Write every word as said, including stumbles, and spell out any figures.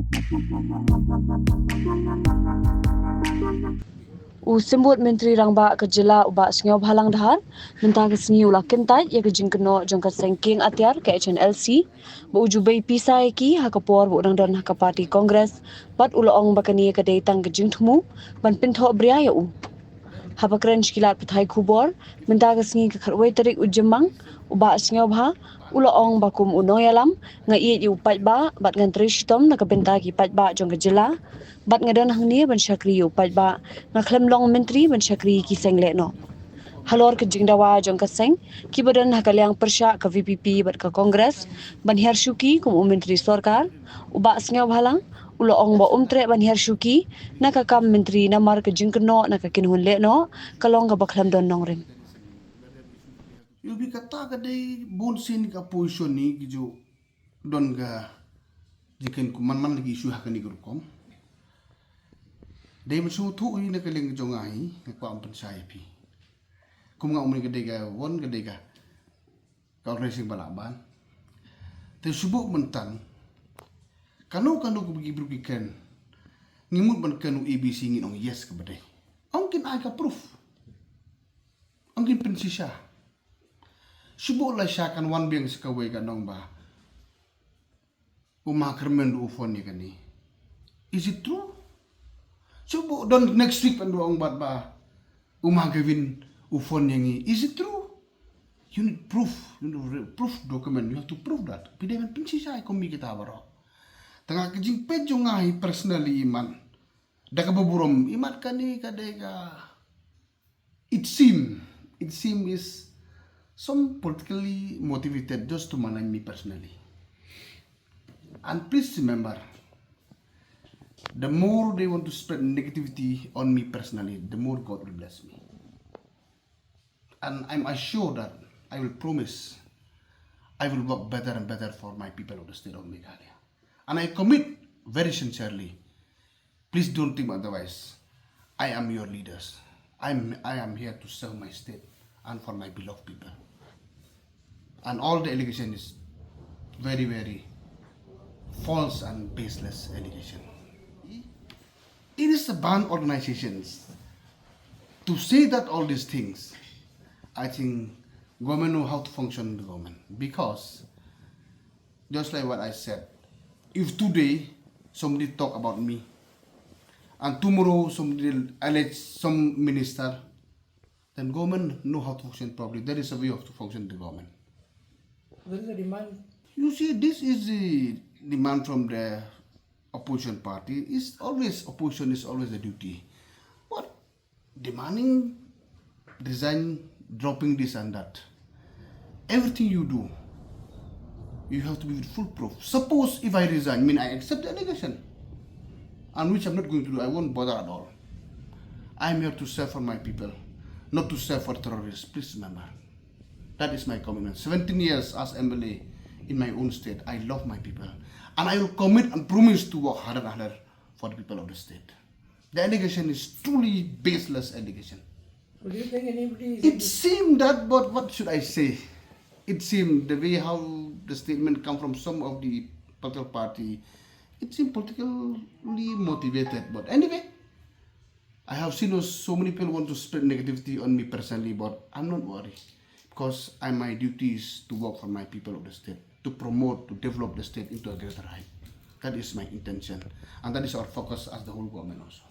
U Symbud Myntri Rangbah ka jylla u Bah Sniawbhalang Dhar mynta ka sngi u la kyntait ïa ka jingkynnoh jong ka seng kieng atiar ka H N L C ba u ju bei pisa ïa ki ha ka por ba u dang don ha ka party Congress, bad u la ong ba kane ka dei tang ka jingthmu ban pynthohbria ïa u. Haba kren sha ki lad pathai khubor mynta ka sngi ka khatwei tarik u Jymmang, u Bah Sniawbha u la ong ba kum u nongïalam nga ïeit ïa u paidbah bad ngan trei shitom na ka bynta ki paidbah jong ka jylla, bad nga don hangne ban shakri ïa u paidbah, nga khlem long myntri ban shakri ïa ki seng lehnoh. Halor ka jingdawa jong ka seng kiba don ha ka liang pyrshah ka V P P bad ka Congress ban hiar shuki kum u myntri sorkar, u Bah Sniawbhalang u la ong ba um treh ban hiar shuki na ka kam myntri namar ka jingkynnoh na ka kynhun lehnoh ka long kaba khlem don nongrim. Ïa u bad kata ka dei bun sien ka position ni ki ju don ka jingkynnoh kum man man la ki issue ha kane ka rukom. Dei ban shu thuh hi na ka liang jong nga hi, nga kwah ban pynshai ïa phi. Kum nga ong mynne ka dei ka won ka dei ka ka organization ba lah ban. Te shu buh mynta kano kano ka bagi bru ki kren. Ngi mut ban kren u A B C ngin ong yes kaba dei. Ong kin ai ka proof. Ong kin pynshisha. Shu buh la sha kan wan biang sa kawei ka nong ba u ma Kyrmen u phone ïa kane. Is it true? Shu buh don next week kan ong bad ba u ma Kevin u phone ïa ngi. Is it true? You need proof. You need re- proof document. You have to prove that. Phi dei ban pynshisha ïa kum kita baroh. Tang ka jingpeit jong nga hi personally, imat da kaba burom, imat kane ka dei ka it seem, it seem is some politically motivated just to manage me personally. And please remember, the more they want to spread negativity on me personally, the more God will bless me. And I'm assured that I will promise I will work better and better for my people of the state of Meghalaya. And I commit very sincerely. Please don't think otherwise. I am your leaders. I'm, I am here to serve my state and for my beloved people. And all the allegation is very, very false and baseless allegation. It is a banned organizations. To say that all these things, I think government know how to function the government because just like what I said, if today somebody talk about me and tomorrow somebody allege some minister, then government know how to function properly. That is a way of to function the government. There is a demand. You see, this is the demand from the opposition party. Is always opposition is always a duty. But demanding resign, dropping this and that. Everything you do, you have to be with full proof. Suppose if I resign, mean I accept the allegation, and which I'm not going to do, I won't bother at all. I'm here to serve for my people, not to serve for terrorists. Please remember. That is my commitment. seventeen years as M L A in my own state. I love my people. And I will commit and promise to work harder and harder for the people of the state. The allegation is truly baseless allegation. But do you think anybody is It seemed that, but what should I say? It seemed the way how the statement come from some of the political party, it seemed politically motivated. But anyway, I have seen so many people want to spread negativity on me personally, but I'm not worried because I, my duty is to work for my people of the state, to promote, to develop the state into a greater height. That is my intention, and that is our focus as the whole government also.